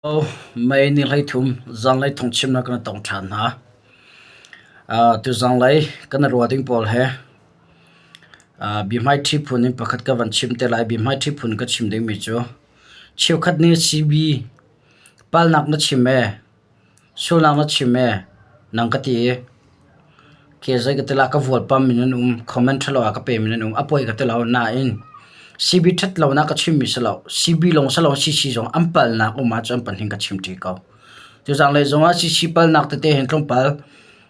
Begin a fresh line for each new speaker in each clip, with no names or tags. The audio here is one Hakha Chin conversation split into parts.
May ni 13 zanlei phungchimnak kan tong ṭhan hna. Tuzanglei kan i ruah ding pawl he biahmaiṭhi phun in pakhat ka van chim te lai. Biahmaiṭhi phun ka chim dingmi cu cheukhat nih CB palnak na chim ee, Sulnak na chim ee, nang ka ti i ke zei ka ti la ka vualpam in an um, comment ṭhalo ah ka pem in an um, a poi ka ti lo. Nain CB ṭhat lonak ka chimmi si lo. CB lawng si lo CC zong an palnak um ahcun an pahnih ka chim ṭi ko. Tuzanglei zongah CC palnak tete hin tlawmpal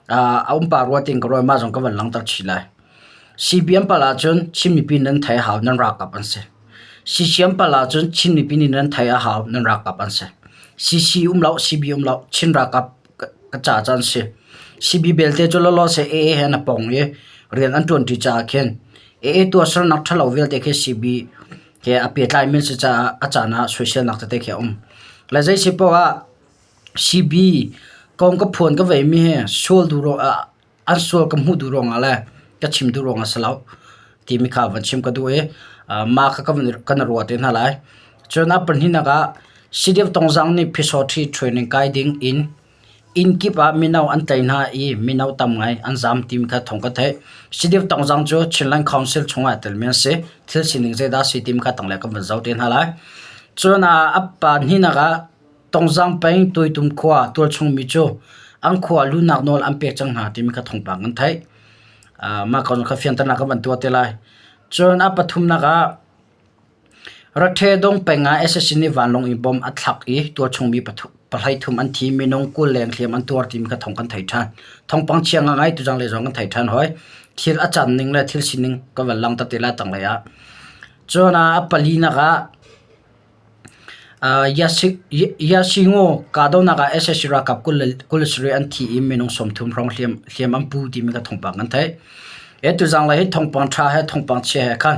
a um pah rua tiin ka ruah i mah zong ka van langhter chih lai. CB an palh ahcun Chin mipi nan theih a hau, nan ralkap an si. CC an palh ahcun Chin mipi nih nan theih a hau, nan ralkap an si. CC um lo, CB um lo, Chin ralkap ka ca cu an si. CB belte cu lawlaw seh AA he an i pong i rian an ṭuanṭi caah khin AA tuahsernak ṭhalo vialte khi CB he a pehtlaimi an si caah a caan ah soiselnak tete khi a um. Le zei si paoh ah CB kong ka phuan ka veimi hi sual duh ruangah an sual ka hmuh duh ruangah le ka chim duh ruangah si lo timi kha van chim ka duh i mah kha kan i ruah te hna lai. Cun a pahnihnak ah CDF Tongzang nih Phisawṭhi training kai ding in inn kip ah mino an tlaih hna i mino tam ngai an zaam timi kha thawng ka theih. CDF Tongzang cu Chinland Council chungah aa telmi an si. Thil sining zeidah a si timi kha tanglei kan van zoh te hna lai. Cun a pahnihnak ah Tongzang peng Tuitum khua tualchungmi cu an khua luhnak nawl an pek cang hna timi kha thawngpang kan theih. Mah kong kha fianternak kan van tuah te lai. Cun a pathumnak ah Rathedong peng ah sac nih vanlawng in bomb a thlak i tualchungmi pahleithum an thi, minung 20 leng hliam an tuar timi kha thawng kan thei ṭhan. Thawngpang chia ngangai tuzang le zong kan thei ṭhan hoi. Thil a can ning le thil sining ka van langhter te lai tanglei ah. Cun a palinak ah Yasingo kahdohnak ah sac ralkap 27 an thi i minung 30 hrawng hliam an pu timi kha thawngpang kan theih. Tuzanglei hi thawngpang ṭha he thawngpang chia he khan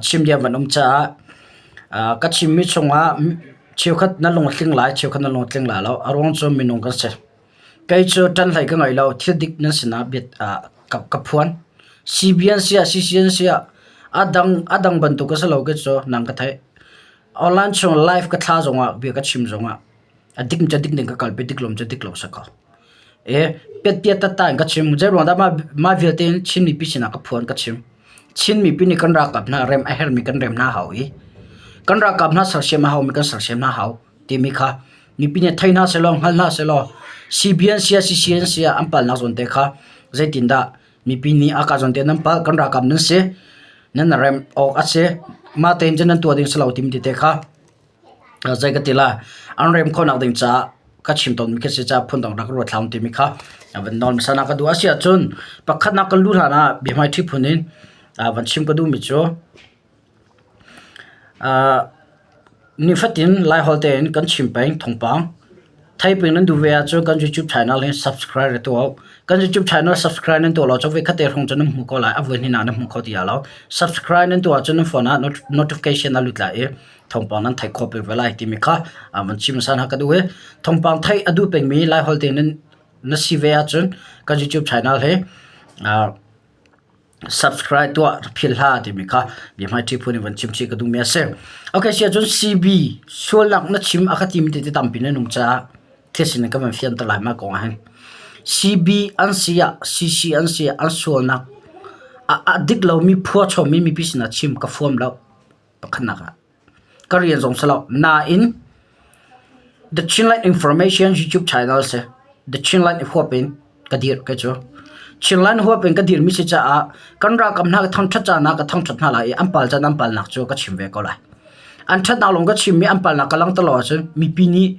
chim ding van um caah ka chimmi chungah cheukhat na lung a tling lai, cheukhat na lung a tling lai lo. A ruang cu minung kan si. Kei cu ṭanhlei ka ngei lo. Thil dik nan sinah ka phuan. CBN si ah CCN si ah a dang a dang bantuk ka si lo kei cu nang ka theih. Online chung live ka thla zongah bia ka chim zongah a dik cu dik ning ka kalpi dik lo cu dik lo si ko. E piatpiat tatta in ka chim. Zei ruang dah mah mah vialte in Chin mipi sinah ka phuan ka chim. Chin mipi nih kan ralkap hna rem a herhmi kan rem hna hau i kan ralkap hna sersiam a haumi kan sersiam hna hau timi kha mipi nih thei hna sehlaw hngal hna sehlaw CBN sia CCN sia an palnak zawn te kha zeitindah mipi nih a ka zawn te nan pal kan ralkap nan si nan rem awk a si mah tein cun nan tuah ding si lo timi te kha zei ka ti la an rem khawhnak ding caah ka chim tawnmi khi si caah phundang rak ruat hlah timi kha van nawl hmasa ka duh a si ahcun pakhatnak kan luh hlan ah biahmaiṭhi phun in van chim ka duhmi cu Nifatin Laiholh tein kan chim peng thawngpang. Theiping nan duh ve ahcun kan YouTube channel hi subscribe re tuah u. Kan YouTube channel subscribe nan tuah lo cun voikhat te hrawng cun nan hmu ko lai. A voi hnih nak nan hmu kho ti lo. Subscribe nan tuah ahcun nan phone ah notification a lut lai i thawngpang nan theih khawh peng ve lai timi kha van chim hmasa hna ka duh i thawngpang theih a duh pengmi Laiholh tein nan na si ve ahcun kan YouTube channel hi subscribe tuah phil hlah timi kha biahmaiṭhi phun in van chim chih ka duhmi a si. Okay, si ahcun CB sualnak na chim a ka timi tete tampi nan um caah thil sining ka van fianter lai mah kong ah hin. CB an si ah CC an si ah an sualnak a, a dik lomi phuachawmmi mipi sinah chim ka fuam lo pakhatnak ah. Ka rian zong si lo. Nain The Chinland Information YouTube channel si. The Chinland huap in ka dirh kei cu. Chinland huap in ka dirmi si caah kan ralkap hna ka thangṭhat caan ah ka thangṭhat hna lai i an pal caan an palnak cu ka chim ve ko lai. An ṭhatnak lawng ka chimmi an palnak ka langhter lo ahcun mipi nih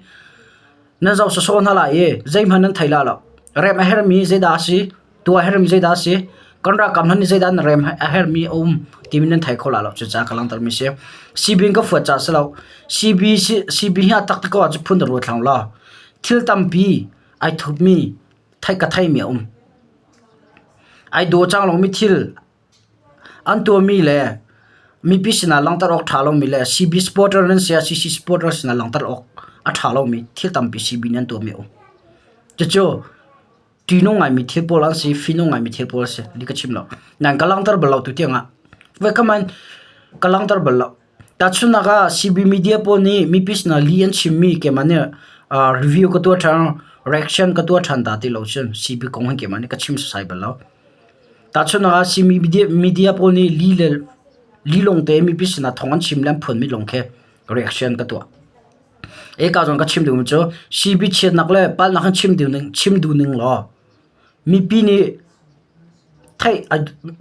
nan zoh sawsawh hna lai i zeihmanh nan thei la lo. Rem a herhmi zeidah a si? Tuah herhmi zeidah a si? Kan ralkap hna nih zeidah an rem a herhmi a um timi nan thei kho la lo. Cucaah ka langhtermi si. CB in ka fuat caah si lo. CB, CB hi a taktak ko ahcun phun ruat hlang law thil tampi ai thupmi theih ka theimi a um. Ai daw cang lomi thil an tuahmi le mipi sinah langhter awk ṭha lomi le CB supporter nan si ah CC supporter sinah langhter awk a ṭha lomi thil tampi CB nih an tuahmi a um. Cucu ṭihnung ngaimi thil pawl an si, fihnung ngaimi thil pawl a si ti ka chim lo. Nain ka langhter bal lo tu tiangah. Voikhat hmanh ka langhter bal lo. Tahchunhnak ah CB media pawl nih mipi sinah lih an chimmi keimah nih review ka tuah ṭhan, reaction ka tuah ṭhan dah ti lo cun CB kong hi keimah nih ka chim sasai bal lo. Tahchunhnak ah CB media pawl nih lih le lih lawngte mipi sinah thawng an chim le an phuanmi lawng khi reaction ka tuah. Eka zong ka chim duhmi cu CB chiatnak le palhnak in chim duh ning chim duh ning law mipi nih theih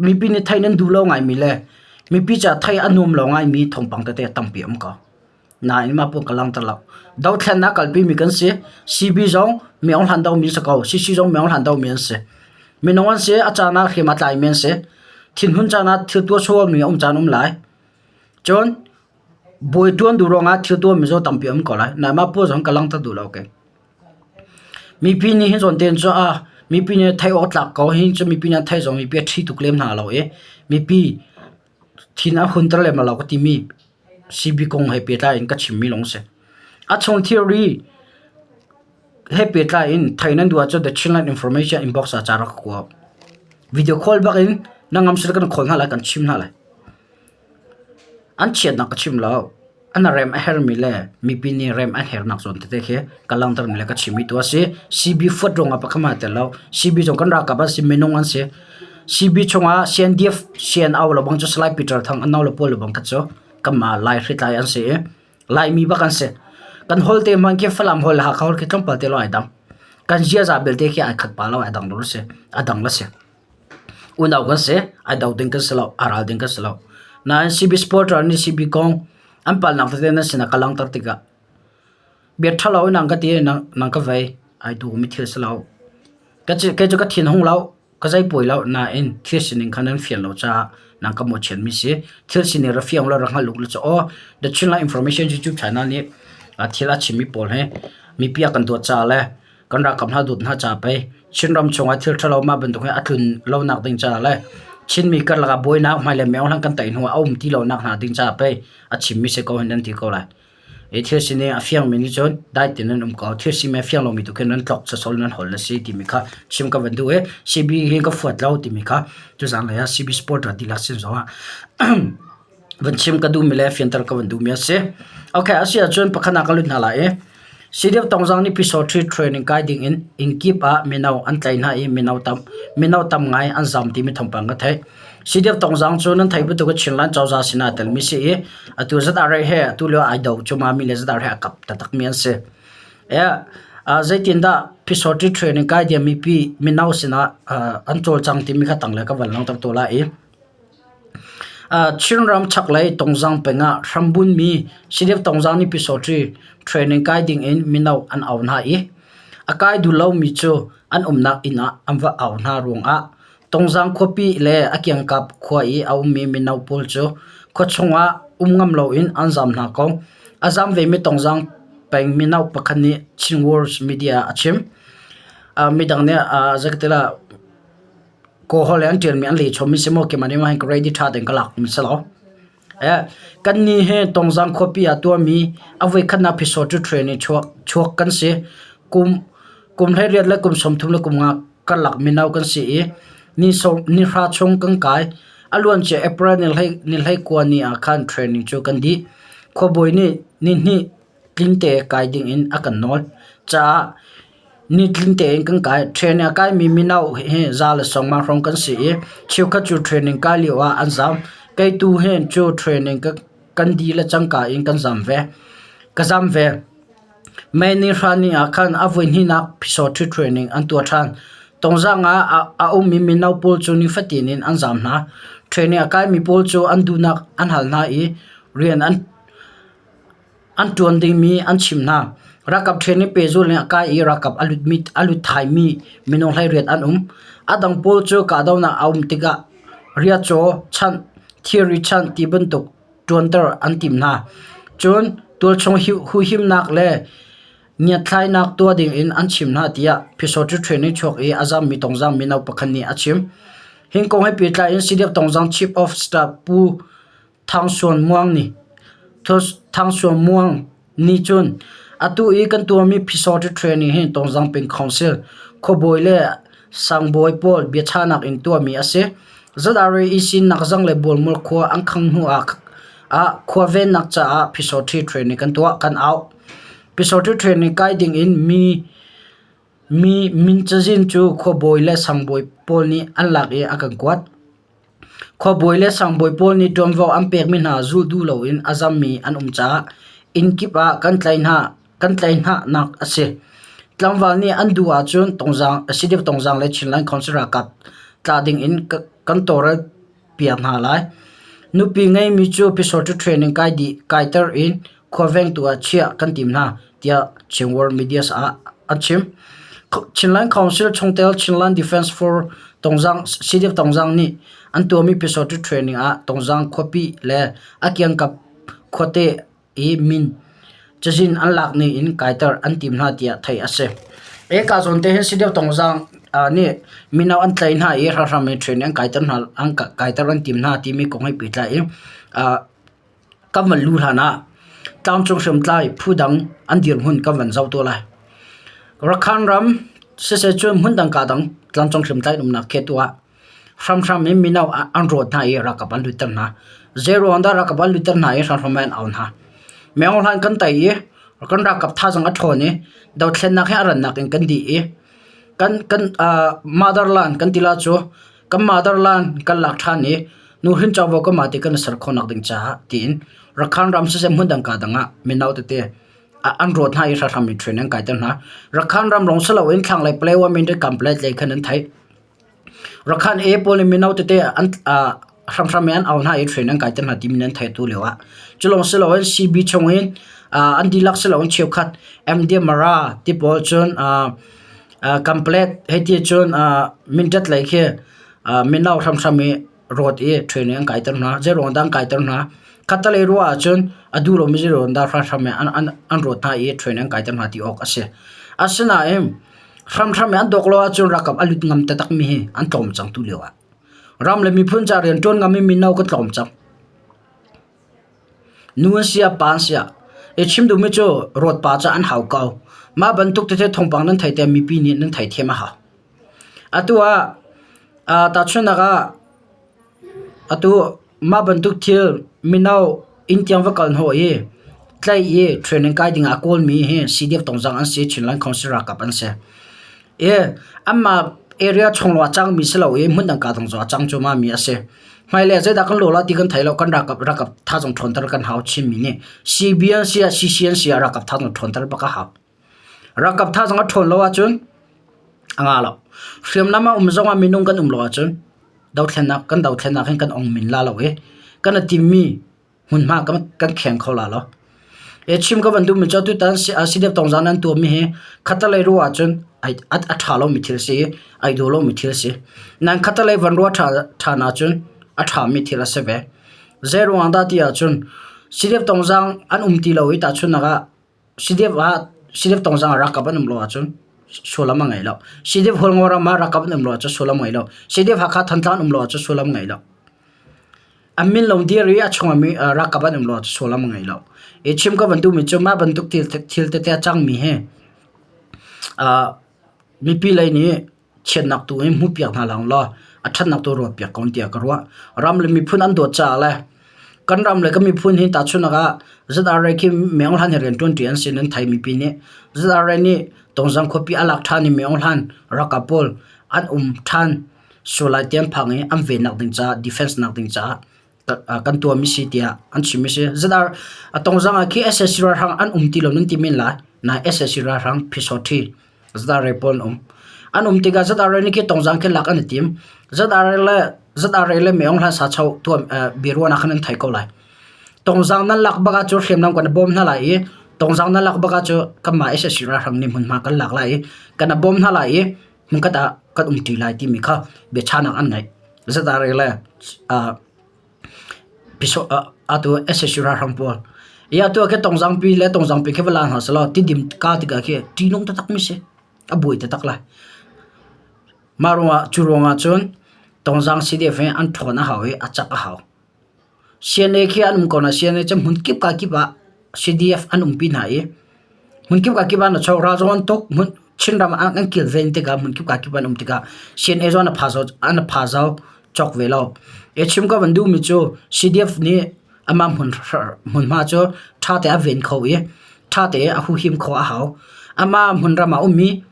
mipi nih theih nan duh lo ngaimi le mipi caah theih a nuam lo ngaimi thawngpang tete tampi a um ko. Nain mah pawl ka langhter lo. Dothlennak kalpimi kan si. CB zong mi aung hlan domi si ko. CC zong mi aung hlan domi an si. Minung an si, a caan ah hriam a tlaimi an si. Thinhun caan ah thil tuah sualmi a um caan um lai. Cun bawi ṭuan duh ruangah thil tuahmi zaw tampi a um ko lai. Nain mah pawl zong ka langhter duh lo kei. Mipi nih hi zawn tein cu ah mipi nih theih awk tlak ko hi cu mipi nih an theih zong mipi a ṭhi tuk lem hna lo i mipi thin a hunter lem lo ka timi CB kong he pehtlai in ka chimmi lawng si. A chung thilri he pehtlai in theih nan duh ahcun The Chinland Information inbox ah ca rak ka kua. Video call bak in na ngam sila kan call hna lai kan chim hna lai. An chiatnak ka chim lo. An rem a hermi le mipi nih rem an hernak zawn tete khi ka langhtermi le ka chimmi tu a si. CB fuat ruangah pakhat hmanh aa tel lo. CB zong kan ralkap an si, minung an si. CB chungah CNDF, CNO le bang cu Salai Peter Thang an no le pawl le bang kha cu kanmah Lai hritlai an si i Laimi bak an si. Kan holh te hmanh khi Falam holh le Hakha holh khi tlawmpal te lawng ai dang. Kan ziaza belte khi ai khat pa lo, ai dang lo si. A dang la si. Unau kan si, ai do ding kan si lo, a ral ding kan si lo. Nain CB supporter nih CB kong an palnak tete nan sinah ka langhter tikah bia ṭhalo in nang ka ti i nang ka vei, ai duhmi thil si lo. Kei cu ka thin hung lo, ka zei puai lo, nain thil sining kha nan fian lo caah nang ka mawhchiatmi si. Thil sining ra fiang lo ra hngalh u law aw The Chinland Information YouTube channel nih thil a chimmi pawl hi mipi a kan dawt caah le kan ralkap hna dawt hna ca pei Chinram chungah thil ṭhalo mah bantuk hi a tlun lonak ding caah le Chinmi karlak ah buainak hmailei meo hlan kan tei hnu ah a um ti lonak hna ding caah pei a chimmi si ko hin nan ti ko lai. Hi thil sining a fiangmi nih cun dai tein nan um ko. Thil sining a fiang lomi tu khin nan tlok sasol nan hol na si timi kha chim ka van duh i CB hi ka fuat lo timi kha tuzaan lei ah CB supporter dihlak sin zongah Van chim ka duhmi le fianter ka van duhmi a si. Okay, a si ahcun pakhat ah ka lut hna lai i CDF Tongzang nih Pyisawṭhi training kai ding in inn kip ah mino an tlaih hna i mino tam mino tam ngai an zam timi thawngpang ka theih. CDF Tongzang cu nan theih bantuk in Chinland cozah sinah aa telmi si i atu ZRA he atu lio ai do cumami le ZRA he a kap taktakmi an si. Zeitindah Pyisawṭhi training kai ding mipi mino sinah an cawlcang timi kha tanglei ka van langhter tu lai i Chinram chaklei Tongzang peng ah hrambunmi CDF Tongzang nih Pyisawṭi training kai dingin mino an auh hna i a kai duh lomi cu an umnak inn ah an va auh hna ruangah Tongzang khuapi le a kiangkap khua i a ummi mino pawl cu khuachung ah um ngam loin an zaam hna ko. A zaam vemi Tongzang peng mino pakhat nih Chin World Media ah a chim. Midang nih zeikatilah Kawlholh i an ṭialmi an lehchawmmi si maw keimah nih mahin ka ready ṭha tein ka lakmi si lo. Kannih hi Tongzang khuapi ah tuahmi a voikhatnak phisawṭi training chuak, chuak kan si. Kum, kum 18 le kum 30 le kum nga karlak mino kan si i ni, sawm, ni hra chung kan kai. A luancia April ni hlei, ni hlei kua ni ah khan training cu kan dih. Khuabawi nih ni hnih tlingte kai dingin a kan nawl caah Nitlin tein kan kai. Training a kaimi mino hi za le sawmnga hrawng kan si i cheukhat cu training kai lio ah an zam. Kei tu hi cu training kan dih le cangka in kan zam ve. Ka zam ve. May ni hra ni ah khan a voihnihnak phisawṭhi training an tuah ṭhan. Tongzang ah a ummi mino pawl cu nifatin in an zam hna. Training a kaimi pawl cu an duhnak an hal hna i rian an An ṭuan dingmi an chim hna. Ralkap training pehzulh in a kai i ralkap a lutmi a lut thaimi minung 18 an um. A dang pawl cu kahdohnak a um tikah riacaw chanh, thilri chanh ti bantuk ṭuanter an tim hna. Cun tualchung huhimnak le ngiatthlainak tuah dingin an chim hna tiah Phisawṭi training chuak i a zammi Tongzang mino pakhat nih a chim. Hi kong he pehtlai in CDF Tongzang Chief of Staff Pu Thang Suan Muang nih cun atu i kan tuahmi Phisawṭi training hi Tongzang Peng Council khuabawi le sangbawi pawl biachahnak in tuahmi a si. ZRA i sinak zang le Bualmual khua an khangh hnu ah Ah khua vennak caah Phisawṭhi training kan tuah, kan auh. Phisawṭhi training kai dingin mi mi min cazin cu khuabawi le sangbawi pawl nih an lak i a kan kuat. Khuabawi le sangbawi pawl nih ṭuanvo an pekmi hna zulh duh loin a zammi an um caah inn kip ah kan tlaih hna kan tlaih hnanak a si. Tlangval nih an duh ahcun Tongzaang, CDF Tongzaang le Chinland Council ralkap tla dingin kan tawlrel piak hna lai. Nupi ngeimi cu Phisawṭi training kai dih kaiter in khua vengtu ah chiah kan tim hna, tiah Chin World Media ah an chim. Chinland Council chungtel Chinland Defense Force Tongzaang CDF Tongzaang nih an tuahmi Phisawṭi training ah Tongzaang khuapi le a kiangkap khuate i min cazin an lak ning in kaiter an tim hna tiah theih a si. Eka zawn te hin CDF Tongzaang nih mino an tlaih hna i ralhrang in training an kaiter hna an kaiter an tim hna timi kong he pehtlai in kan van luh hlan ah tlangcung hriamtlai phu dang an dirhmun kan van zoh tuah lai. Rakhan ram siseh cun hmundang ka dang tlangcung hriamtlai an umnak khi tu ah hramhram in mino an rawt hna i ralkap an lutter hna. Zeiruang dah ralkap an lutter hna i hramhram in an au hna. Meng hlan kan tei i kan ralkap thazaang a ṭhawn i dothlennak hi a rannak in kan dih i kan kan motherland kan ti la cu kan motherland kan lak ṭhan i nuhrin covo kan mah te kan i ser khawhnak ding caah tiin Rakhan ram siseh hmundang ka dang ah mino tete an rawt hna i hramhram in train an kaiter hna. Rakhan ram lawng si loin thlanglei Palawan min Kampelet lei khan an theih. Rakhan A pawl nih mino tete an hramhram in an au hna i train an kaiter hna timi an theih tu lio ah. Cu lawng si loin CB chung in an dihlak si loin cheukhat MD Mara ti pawl cun Kampelet hei ti cun Mindat lei khi mino hramhram i rawt i train an kaiter hna. Zeiruang dah an kaiter hna? Khattelei ruah ahcun a duh lomi zeiruang dah hramhram in an rawt hna i train an kaiter hna ti awk a si. Asinain hramhram in an dawk lo ahcun ralkap a lut ngam taktakmi hi an tlawm cang tu lio ah. Ram le miphun ca rian ṭuan ngam i mino kan tlawm cang. Nu an si ah pa an si ah i chim duhmi cu rawt pa cu an hau ko. Mah bantuk tete thawngpang nan theih tiah mipi nih nan theithiam a hau. Atu ah tahchunhnak ah atu mah bantuk thil mino inn tiang va kal hnawh i tlaih i training kai ding ah kawlmi hi CDF Tongzang an si, Chinland Council ralkap an si. I anmah area chung lawng a cangmi si lo i hmundang kaa dang zong a cang cuahmahmi a si. Hmailei ah zeidah kan lawh lai ti kan thei lo. Kan ralkap ralkap thazaang ṭhawnter kan hau Chinmi nih. CB an si ah CC an si ah ralkap thazaang ṭhawnter bak a hau. Ralkap thazaang a ṭhawn lo ahcun a nga lo. Hriamnam a um zong ah minung kan um lo ahcun dothlennak kan dothlennak hin kan ong min la lo i kan i timmi hmunhma kan kheng kho la lo. E chim ka van duhmi cu tutan CDF Tongzang an tuahmi hi khattelei ruah ahcun a ṭha lomi thil si i ai dawh lomi thil si. Nain khattelei van ruah ṭhan ahcun a ṭhami thil a si ve. Zei ruang dah ti ahcun CDF Tongzang an um ti lo i tahchunhnak ah CDF ah CDF Tongzang ah ralkap an um lo ahcun sullam a ngei lo. CDF Hualngo ram ah ralkap an um lo ahcun sullam a ngei lo. CDF Hakha Thantlang an um lo ahcun sullam a ngei lo. An min lawng dir i a chungah mi ralkap an um lo ahcun sullam a ngei lo. I chim ka van duhmi cu mah bantuk thil thil tete a cangmi hi mipi lei nih chiatnak tu in hmuhpiak hna hlah law a ṭhatnak tu ruatpiak ko tiah ka ruah. Ram le miphun an dawt caah le kan ram le kan miphun hi tahchunhnak ah ZRA khi Meng Hlan he rian ṭuanṭi an si nan thei mipi nih. ZRA nih Tongzang khuapi a lak ṭhan i Meng Hlan ralkap pawl an um ṭhan sual lai ti an phang i an vennak ding caah defense nak ding caah kan tuahmi si tiah an chimmi si. ZR a tongzang ah khi SSC ralhrang an um ti lo nan ti men lai. Na SSC ralhrang phisawṭhi ZRA pawl an um. An um tikah ZRA nih khi tongzang khi lak an i tim. ZRA le ZRA le Meong Hlan Sacho tuah biaruahnak khan an thei ko lai. Tongzang nan lak bak ah cu hriamnam kan i bawm hna lai i tongzang nan lak bak ah cu kanmah SSC ralhrang nih hmunhma kan lak lai i kan i bawm hna lai i hmunkhat ah kan umṭi lai timi kha biachahnak an ngeih. ZRA le atu SSC ralhrang pawl. I atu ah khi Tongzangpi le Tongzangpi khi va la hna selaw Tidim ka tikah khi ṭihnung taktakmi si. A buai taktak lai. Mah ruangah cu ruangah cun Tongzang CDF hi an ṭhawn a hau i a cak a hau. CNA khi an um ko nain CNA cu hmunkip kakip ah CDF an umpi hna i hmunkip kakip ah na chok ral zong an tuk hmun Chinram ah an kilven tikah hmunkip kakip an um tikah CNA zong an pha an pha zau cawk ve lo. I chim ka van duhmi cu CDF nih Amah hmunhma cu ṭha te a ven kho i ṭha te a huhim khawh a hau. Amah hmunram ah ummi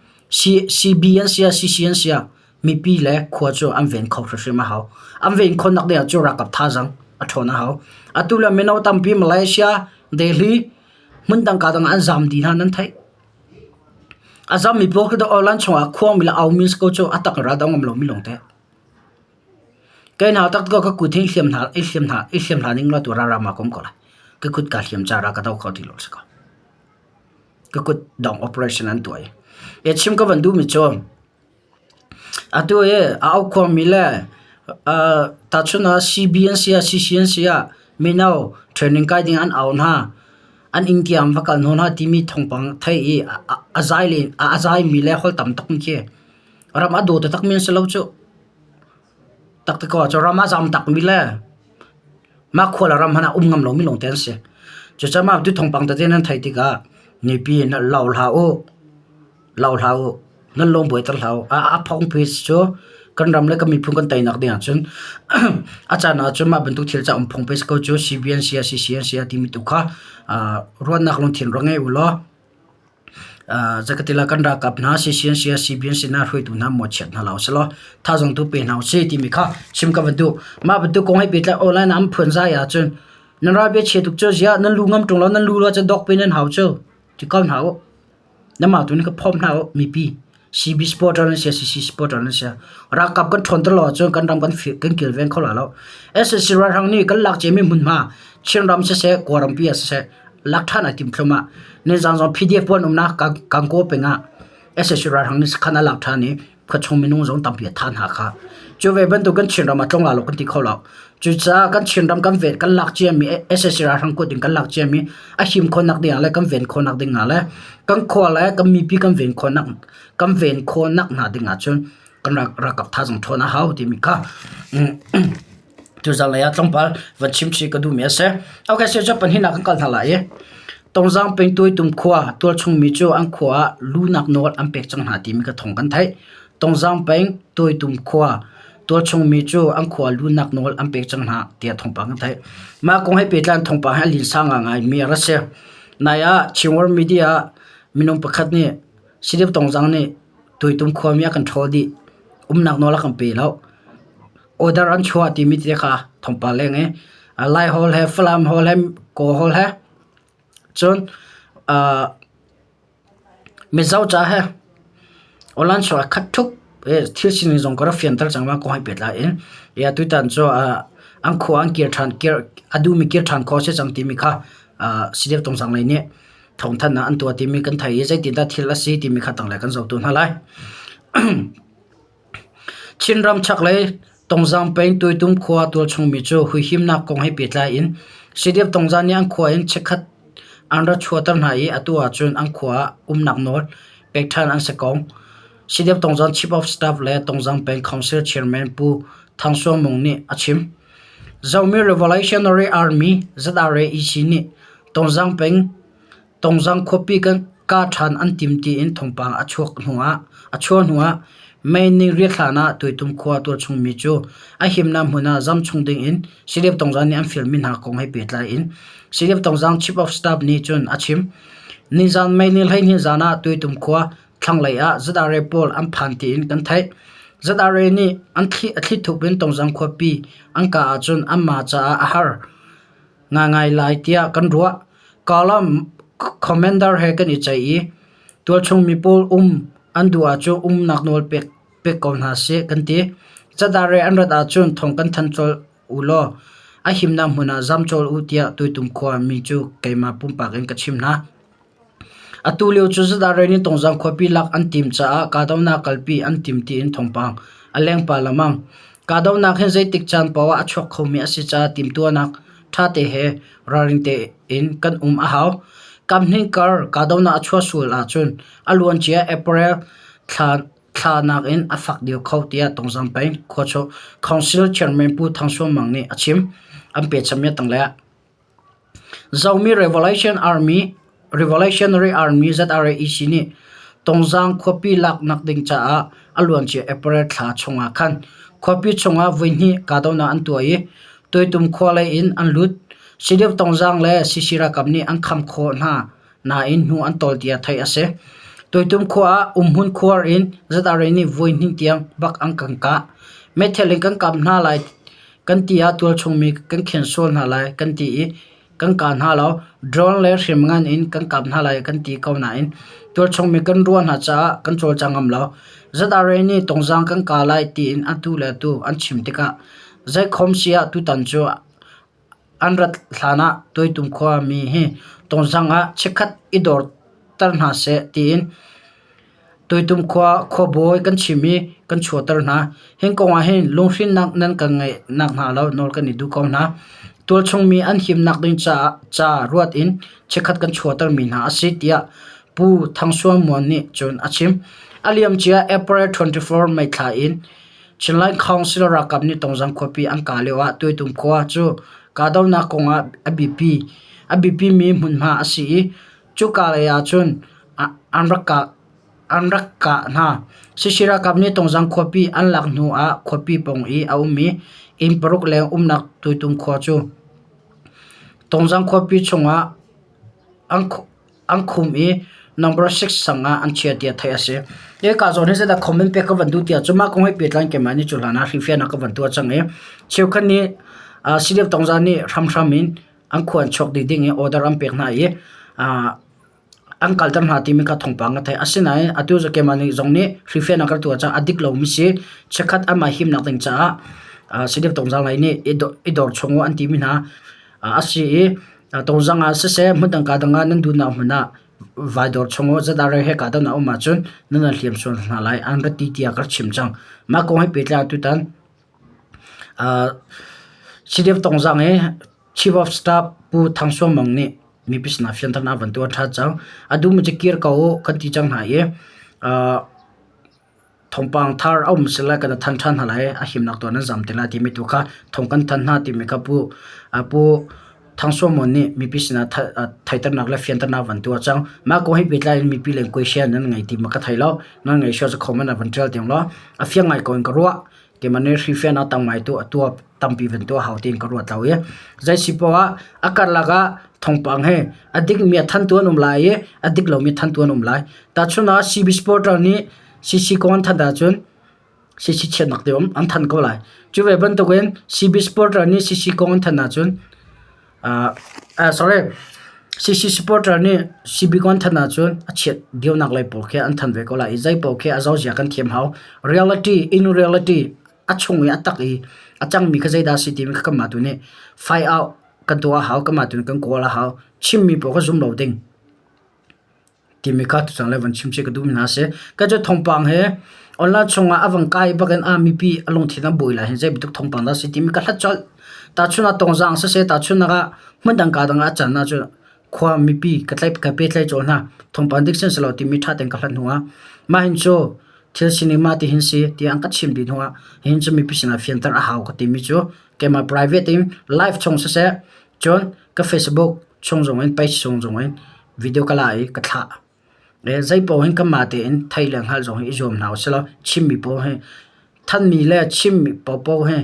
CB an si ah CC an si ah mipi le khua cu an ven kho hrimhrim a hau. An ven khawhnak ding ah cu ralkap thazaang a ṭhawn a hau. Atu le mino tampi Malaysia, Delhi, hmundang ka dang ah an zaam dih hna nan theih. A zammi pawl khi online chungah khuangmi le aumi si ko cu a tak in ral do ngam lomi lawngte. Kei hna tak ka kut hi hliam hna i hliam hna i hliam hna ning law tu ralram ah ka um ko lai. Ka kut kaa hliam caah ka do kho ti lo si ko. Ka kut dong operation an tuah i. E chim ka van duhmi cu atu i a aukhuangmi le tahchun ah CB an si ah CC an si ah mino training kai ding an au hna. An inn tiang va kal hna timi thawngpang theih i a zai len a zaimi le holh tam tuk khi ram a daw taktakmi an si lo cuh. Taktak ko ahcun ram ah zam takmi le mah khua le ram hmanh ah um ngam lomi lawngte an si. Cucaah mah tu thawngpang tete nan theih tikah mipi nan lau hlah u, lau hlah u, nan lung buaiter hlah u. A phongpi cu kan ram le kan miphun kan teinak ding ahcun a caan ahcun mah bantuk thil ca um phung pei si ko cu CBN si ah CCN si ah timi tu kha ruahnak lungthin rak ngei u law Zeikatila kan ralkap hna CCNC CBNC hna hruaitu hna mawhchiat hna lo selaw thazaang tu pe hna usih timi kha chim ka van duh. Mah bantuk kong he pehtlai online ah an phuanzai ahcun nan ral biachia tuk cu ziah nan lu ngam ṭung lo nan lu lo cun dawk pe nan hau cu ti ko hna u. Nanmah tu nih ka phawm hna u mipi. CB supporter nan si CC supporter nan si. Ralkap kan ṭhawn lo ahcun kan ram kan kan kilveng kho lai lo. SSC ralhrang nih kan lak ciami hmunhma Chinram siseh Kawlrampi ah siseh lak ṭhan ai tim thluahmah. Nizaan zong PDF pawl an umnak Gangaw peng ah SSC ralhrang nih sakhan a lak ṭhan i khuachung minung zong tampi a thah hna kha. Cu ve bantuk kan Chinram ah tlung la lo kan ti kho lo. Cucaah kan Chinram kan ven kan lak ciami SSC ralhrang kut in kan lak ciami a him khawhnak ding ah le kan ven khawhnak ding ah le kan khua le kan mipi kan ven khawhnak kan ven khawhnak hna ding ahcun kan ralkap thazaang ṭhawn a hau timi kha tuzan lei ah tlawmpal van chim chih ka duhmi a si. Okay, cu pahnihnak kan kal hna lai i Tongzang peng Tuaitum khua tualchungmi cu an khua ah lunak nawl an pek cang hna timi ka thawng kan theih. Tongzang peng Tuaitum khua tualchungmi cu an khua lunak nawl an pek cang hna tiah thawngpang kan theih. Mah kong he pehtlai in thawngpang hi a linsa ngaingai mi a ra si. Nai ah Chinworld Media ah minung pakhat nih Sidip Tongzang nih Tuaitum khuami a kan ṭhawl dih. Umnak nawl a kan pe lo. Order an chuah timi te kha thawngpang leng i Lai holh he Falam holh he Kawl holh he cun Mizo ca he online chuah a khat ṭhup i thil sining zong ka rak fianter cang ma kong he pehtlai in tutan cu an khua an kir ṭhan a duhmi kir ṭhan khawh a si cang timi kha CDF Tungzang lei nih thawngthanhnak an tuah timi kan theih i zeitindah thil a si timi kha tanglei kan zohtu hna lai. Chinram chaklei Tongzang peng Tuitum khua tualchungmi cu huihimnak kong he pehtlai in CDF Tongzang nih an khua in chikkhat an ra chuahter hna i atu ahcun an khua ah umnak nawl pek ṭhan an si ko. CDF Tongzang Chief of Staff le Tongzang peng Council Chairman Pu Thang Suang Mung nih a chim. Zomi Revolutionary Army ZRA-EC nih Tongzang peng Tongzang khuapi kan kah ṭhan an tim tiin thawngpang a chuah hnuah May ni riat hlan ah Tuitum khua tualchungmi cu a himnak hmun ah zam chung dingin CDF Tongzang nih an fialmi hna kong he pehtlai in CDF Tongzang Chief of Staff nih cun a chim. Nizan May ni 12 zan ah Tuitum khua thlanglei ah ZRA pawl an phan tiin kan theih. ZRA nih an thlithup in Tongzang khuapi an kah ahcun anmah caah a har ngaingai lai tiah kan ruah. Kawlram commander he kan i ceih i tualchung mi pawl um an duh ahcun umnak nawl pek, pek ko hna seh kan ti. Cadare an rat ahcun thong kan than colh u law a himnak hmun ah zam colh u tiah Tuitum khua mi cu keimah pumpak in ka chim hna. Atu lio cu Zadare nih Tongzang khuapi lak an tim caah kahdohnak kalpi an tim tiin thawngpang a leng pah lengmang. Kahdohnak hi zeitik caan paoh ah a chuak khomi a si caah timhtuahnak ṭhate he ralring tein kan um a hau. Kaphnih kar kahdohnak a chuah sual ahcun a luancia April thla thla nakin a fak deuh kho tiah Tongzang peng khuachuah Council Chairman Pu Thang Suan Mang nih a chim. An pechanmi a tanglei ah. Zomi Revolution Army Revolutionary Army ZRAEC nih Tongzang khuapi laknak ding caah a luancia April thla chungah khan khuapi chungah voihnih kahdohnak an tuah i Tuitum khua lei in an lut. CDF Tongzaang le CC ralkap nih an kham khawh hna nain hnu an tawl tiah theih a si. Tuitum khua ah umhmun khuar in ZRA nih voi hnih tiang bak an kan kah. Meithal in kan kap hna lai kan ti ah tualchung mi kan khen sual hna lai kan ti i kan kah hna lo. Drone le hriamngan in kan kap hna lai kan ti ko nain tualchung mi kan ruah hna caah kan cawlcang ngam lo. ZRA nih Tongzaang kan kah lai tiin atu le atu an chim tikah zeikhom si ah tutan cu An rat hlanah Tuaitum khuami hi Tongzang ah chikkhat i dorter hna seh tiin Tuaitum khua khuabawi kan chim i kan chuahter hna. Hi kong ah hin lunghrinnak nan kan ngeih nakhnga lo nawl kan i duh ko hna. Tualchung mi an himnak ding ca ruat in chikkhat kan chuahtermi hna a si tiah Pu Thang Suan Muan nih cun a chim. A liamcia April 24 May thla in Chinland Council ralkap nih Tongzang khuapi an kah lioah Tuaitum khua cu kahdohnak kongah a biapi a biapimi hmunhma a si i cuka lei ahcun an rak kah an rak kah hna. Sisi ralkap nih Tongzang khuapi an lak hnu ah khuapi pawng i a ummi inn paruk leng umnak Tuaitum khua cu Tongzang khuapi chungah an an khum i number 6 sang ah an chia tiah theih a si. Hi ka zawn hi zeidah comment pek ka van duh tiah cu mah kong he pehtlai keimah nih cu hlan ah hrifian ka van tuah cang i cheukhat nih CDF Tongza nih hramhram in an khua an chuak dih ding i order an pek hna i an kalter hna timi kha thawngpang ka theih. Asinain atu cu keimah nih zong nih hrifian ka tuah caah a dik lomi si. Chikkhat amah himnak ding caah CDF Tongza lei nih i dor chung an timi hna a si i Tongzang ah siseh hmundang kaa dang ah nan duhnak hmun ah vaidawr chung uh ZRA he kaa dan a um ahcun nan an hliam sual hna lai an ra ti tiah ka rak chim cang. Mah kong he pehtlai ah tutan CDF Tongzang i Chief of Staff Pu Thang Suan Mang nih mipi sinah fianternak a van tuah ṭhan cang. A duhmi cu kir ko u kan ti cang hna i Thawngpang thar a um sile kan i thanh ṭhan hna lai a himnak tuah nan zam te lai timi tu kha thawng kan thanh hna timi kha Pu Pu Thang Suan Mon nih mipi sinah theihternak le fianternak van tuah cang. Mah kong he pehtlai in mipi le question nan ngei ti ma ka thei lo. Nan ngei sure cu comment ah van ṭial tiang law a fiang ngai ko in ka ruah. Keimah nih hrifian a tam ngai tu a tuah tampi van tuah hau tiin ka ruat lo i zei si poah ah a karlak ah thawngpang he a dikmi a thantu an um lai i a dik lomi thantu an um lai. Tahchun ah CB supporter nih CC kong an thanh ahcun CC chiatnak te um an thanh ko lai. Cu ve bantukin CB supporter nih CC kong an thanh ahcun uh, sorry CC supporter nih CB kong an thanh ahcun a chiat dionak lei pawl khi an thanh ve ko lai i zei paoh khi a zozia kan thiam hau. Reality in reality a chung i a tak i a cangmi kha zeidah a si timi kha kanmah tu nih find out kan tuah a hau kanmah tu nih kan kawl a hau. Chimmi paoh kha zum lo ding. timi kha tucang le van chim chih ka duhmi hna a si. Ka cu thawngpang he online chungah a van kai bak in a mipi a lungthin a buai lai hin zei bantuk thawngpang dah a si timi ka hlat colh. Tahchun ah tongzaang siseh tahchunnak ah hmundang ka dang ah a can ahcun khua mipi ka tlaih ka pehtlaih colh hna. Thawngpang dik sin si lo timi ṭha tein ka hlat hnu ah mah hin cu thil sining mah ti hin si tiah an ka chim dih hnu ah hihin cu mipi sinah fianter a hau ka timi cu keimah private in live chung siseh cun ka Facebook chung zong in page chung zong in video ka la i ka thlah. Zei paoh hin kanmah tein theih le hngalh zong hi i zuam hna usih law chimmi paoh hi thanmi le chimmi paohpaoh hi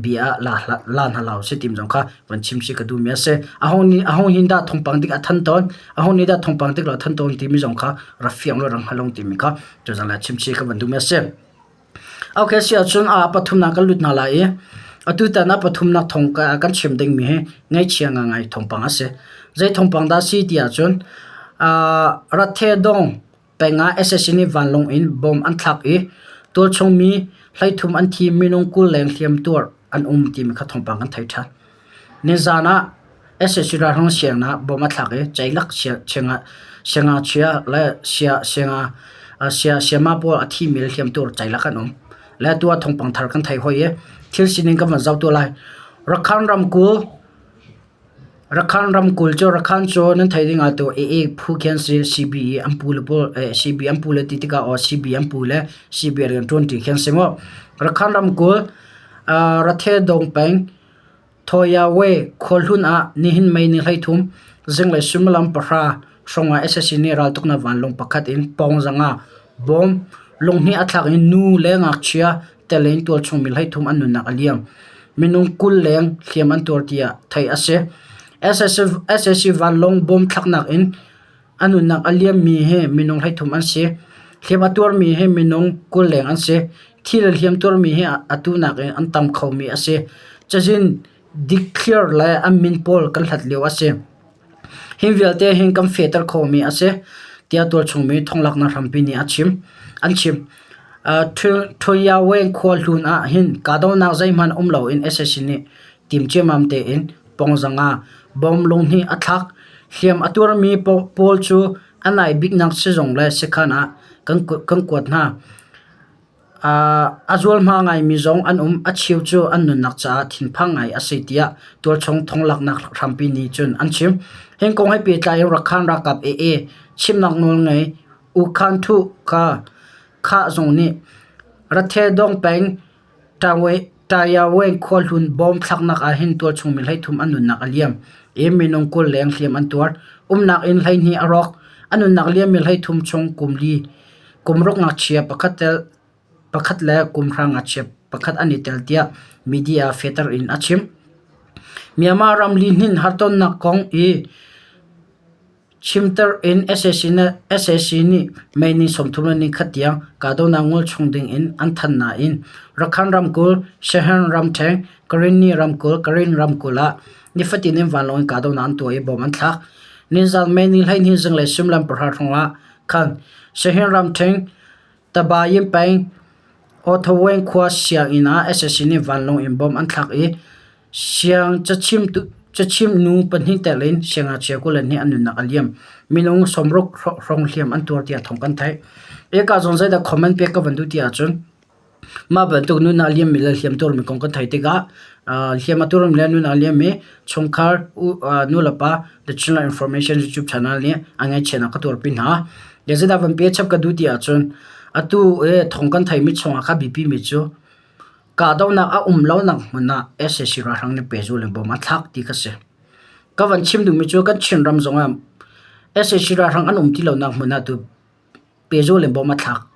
bia ah la la hna hlah usih timi zong kha van chim chih ka duhmi a si. Aho nih aho hin dah thawngpang dik a than tawn, aho nih dah thawngpang dik lo a than tawn timi zong kha rak fiang law rak hngal ung timi kha tuzan le chim chih ka van duhmi a si. Ok si ahcun a pathumnak kan lut hna lai i atutan ah pathumnak thawng kan chim dingmi hi ngaihchia ngaingai thawngpang a si. Zei thawngpang dah a si ti ahcun Rathedong peng ah sac nih vanlawng in bomb an thlak i tualchung mi 13 an thi minung 20 leng hliamtuar an um timi kha thawngpang kan thei ṭhan. Nizaan ah sac ralhrang sianginn ah bomb a thlak i ceilak siangngakchia le sayama pawl a thimi le hliamtuar ceilak an um. Le atu ah thawngpang thar kan thei hoi i thil sining kan van zoh tuah lai. Rakhan ramkulh Rakhan ramkulh cu Rakhan cu nan theih ding ah tu AA phu khi an si CB i an pu le pawl CB an pu le ti tikah aw CB an pu le CB rian ṭuanṭi khi an si mu. Rakhan ramkulh Rathedong peng Thoyawe khuahlun ah nihin May ni 13 zinglei suimilam pahra hrawng ah sac nih raltuknak vanlawng pakhat in pawngzang ah bom lunghnih a thlak i nu le ngakchia tel in tualchung mi 13 an nunnak a liam. Minung 20 leng hliam an tuar tiah theih a si. Sac vanlawng bom thlaknak in a nunnak a liammi hi minung 13 an si. Hliam a tuarmi hi minung 20 leng an si. Thi le hliam tuarmi hi atu nakin an tam khomi a si. Cazin dikthliar le an min pawl kan hlat lio a si. Hi vialte hi kan fehter khawhmi a si, tiah tualchungmi thonglaknak hrampi nih a chim. An chim. Ṭhuyawen khua hlun ah hin kahdohnak zeihmanh um loin sac nih tim ciammam tein pawngzang ah bom lunghnih a thlak. Hliam a tuarmi pawl cu a nai biknak sizung le sekhan ah kan kuat hna. A zualhma ngaimi zong an um. A cheu cu an nunnak caah thinphang ngai a si tiah tualchung thonglaknak hrampi nih cun an chim. Hi kong he pehtlai in Rakhan ralkap AA chimnak nawlngei U Khan Thuh Ka Khah zong nih Rathedong peng Tayawen khuahlun bom thlaknak ah hin tualchung mi 13 an nunnak a liam i minung 20 leng hliam an tuar. Umnak inn 12 a rawk. A nunnak liammi 13 chung kum li kum ruk ngakchia pakhat le kum hra ngakchia pakhat an i tel tiah media fehter in a chim. Myanmar ram lihnin hartonnak kong i chimter in sac nih May ni 34 tiang kahdohnak ngol chung ding in an thanh nain Rakhine ramkulh, Shan ramṭhen, Karenni ramkulh, Karen ramkulh ah nifatin in vanlawng in kahdohnak an tuah i bom an thlak. Nizaan May ni 12 zinglei suimilam pahra hrawng ah khan Shan ramṭhen, Tabayin peng, Othaweng khua sianginn ah sac nih vanlawng in bom an thlak i Siang cachimh nu pahnih tel in siangngakchia 22 an nunnak a liam. Minung 60 hrawng hliam an tuar tiah thawng kan theih. Eka zong zeidah comment pek ka van duh ti ahcun mah bantuk nunnak liammi le hliam tuarmi kong kan theih tikah hliam a tuarmi le nunnak liammi chungkhar nulepa The Chinland Information YouTube channel nih a ngaihchiatnak ka tuarpi hna. Zeidah van pe chap ka duh ti ahcun atu thawng kan theihmi chungah kha biapi mi cu Kahdohnak a um lonak hmun ah sac ralhrang nih pehzul in bom a thlak ti kha si. Ka van chim duhmi cu kan Chinram zongah sac ralhrang an um ti lonak hmun ah tu pehzul in bom a thlak.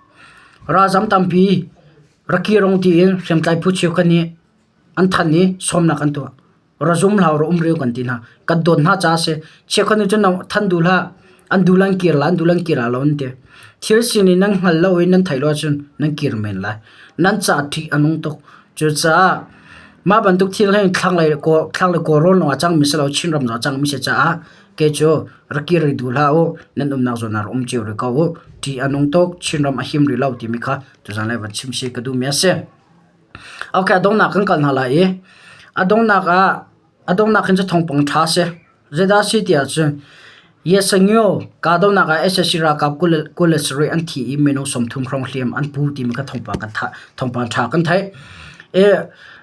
Ralzam tampi rakirong tiin hriamtlai phu cheukhat nih an thanh i sawmnak an tuah. Ra zum hlah u, ra um rih u kan ti hna. Kan dawt hna caah a si. Cheukhat nih cun than duh hlah, an duh lan kir la, an duh lan kir lo an ti. Thil sining nan hngal lo i nan theih lo ahcun nan kir men lai. Nan ca ṭih a nung tuk. Cucaah mah bantuk thil hi thlanglei thlanglei Kawlrawn lawng ah cangmi si lo, Chinram zong ah cangmi si caah kei cu ra kir rih duh hlah u, nan umnak zawn ah ra um cio rih ko u. Ṭih a nung tuk, Chinram a him rih lo timi kha tuzaan lei van chim si ka duhmi a si. Okay, a donghnak kan kal hna lai i a donghnak ah a donghnak hin cu thawngpang ṭha a si. Zeidah a si ti ahcun Yesangyo kahdohnak ah sac ralkap 27 an thi i minung 30 hrawng hliam an pu timi kha thawngpang kan thah thawngpang ṭha kan theih.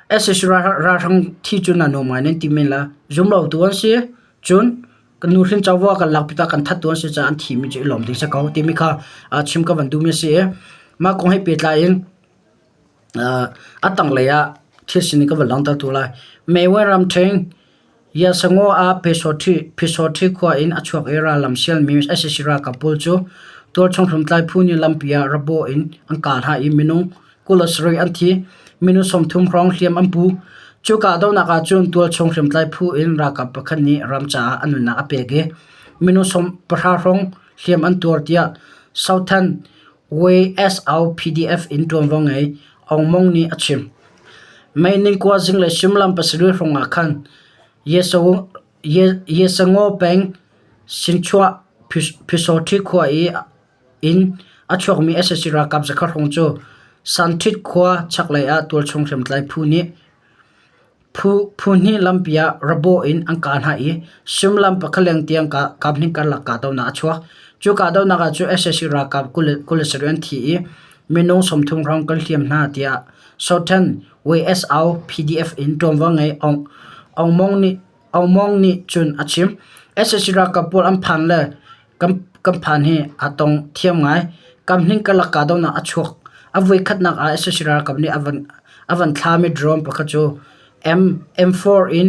I sac ralhrang thi cu na nuam ngai nan ti men la. Zumlotu an si. Cun kan nuhrin covo a kan lakpi ta kan thattu an si caah an thimi cu i lawm ding si ko timi kha chim ka van duhmi a si i mah kong he pehtlai in A tanglei ah thil sining ka van langhter tu lai. Maywe ramṭhing Yasangaw ah Pyisawṭhi khua in a chuak i rallam sialmi sac ralkap pawl cu tualchung hriamtlai phu nih lampi ah rabaw in an kah hna i minung 27 an thi. Minung 30 hrawng hliam an pu. Cu kahdohnak ah cun tualchung hriamtlai phu in ralkap pakhat nih ram caah a nunnak a pek i minung 10 hrawng hliam an tuar tiah Southern WSO PDF in ṭuanvo ngei Aung Mong nih a chim. May ningkua zinglei suimilam pasarih hrawng ah khan Yesangaw peng Sinchuah Pyusawhti khua i in a chuakmi sac ralkap zakhat hrawng cu Santhit khua chaklei ah tualchung hriamtlai phu nih Phu hnih lampi ah rabaw in an kah hna i suimilam pakhat leng tiang kaphnih karlak kahdohnak a chuak. Cu kahdohnak ah cun sac ralkap 27 an thi i minung 30 hrawng kan hliam hna tiah Southern WSO PDF in ṭuanvo ngei Aung Mong nih cun a chim. Sac ralkap pawl an phan le kan phan hi aa tong thiam ngai. Kaphnih karlak kahdohnak a chuak. A voikhatnak ah sac ralkap nih a van thlami drone pakhat cu M4 in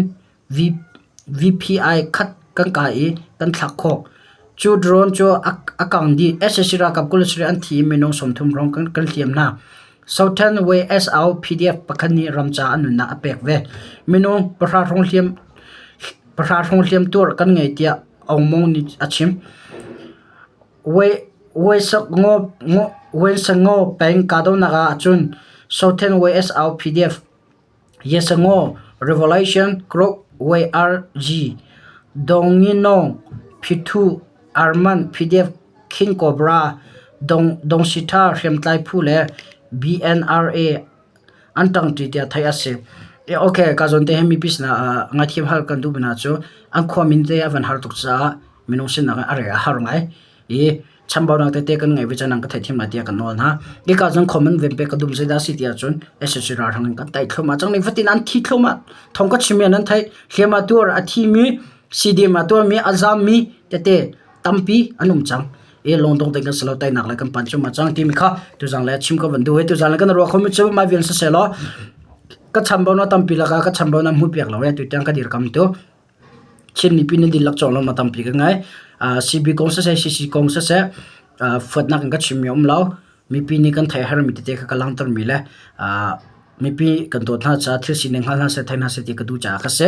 VPI khat kan kai i kan thlak khawh. Cu drone cu a kang dih. Sac ralkap 27 an thi i minung 30 hrawng kan hliam hna. Southern WSO PDF pakhat nih ram caah a nunnak a pek ve. Minung pahra hrawng hliam. Pahra hrawng hliamtuar kan ngei tiah Aung Mong nih a chim. Wensangaw peng kahdohnak ah cun Southern YSL PDF, Yesangaw Revolution Group YRG, Dongyinong Phithu Arman PDF King Cobra, Dongsitha hriamtlai phu le BNRA an ṭangṭi tiah theih a si. Okay, ka zawn te hi mipi sinah ngaithiam hal kan duh hna cu an khua min te a van har tuk caah minung sinak in a re a har ngai i chambaunak tete kan ngei ve cang ka theihthiam lai tiah kan nawl hna. Hika cun comment ven pek ka dum zeidah si tiah cun SSC ralhrang in kan taih thluahmah cang ning fatin an thi thluahmah thong ka chim nan theih hliam ah tuar a thimi CDM ah tuarmi a zammi tete tampi an um cang i lungdong ding kan si lo teinak le kan pan cuahmah cang timi kha tuzang le chim ka van duh i tuzang le kan ruah khomi cu mai vial siseh law ka chambaunak tampi lakah ka chambaunak hmuh piak lo e tutiang ka dirkam tu Chin mipi nan dihlak cawng lo ma tampi ka ngai. CB kong siseh CC kong siseh fuatnak in ka chimmi a um lo. Mipi nih kan theih herhmi tete kha ka langhtermi le mipi kan dawt hna caah thil sining hngal hna seh thei hna seh ti ka duh caah ka si.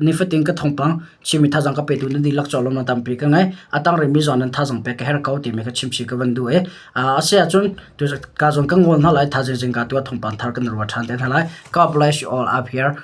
Nifatin ka thawngpang Chinmi thazaang ka petu nan dihlak cawng lo ma tampi ka ngai. A tang rihmi zong nan thazaang pek ka herh ko timi ka chimchih ka van duh i a si ahcun ka zawn ka ngawl hna lai thazaang zingka tu ah thawngpang thar kan ruat ṭhan te hna lai. God bless you all up here.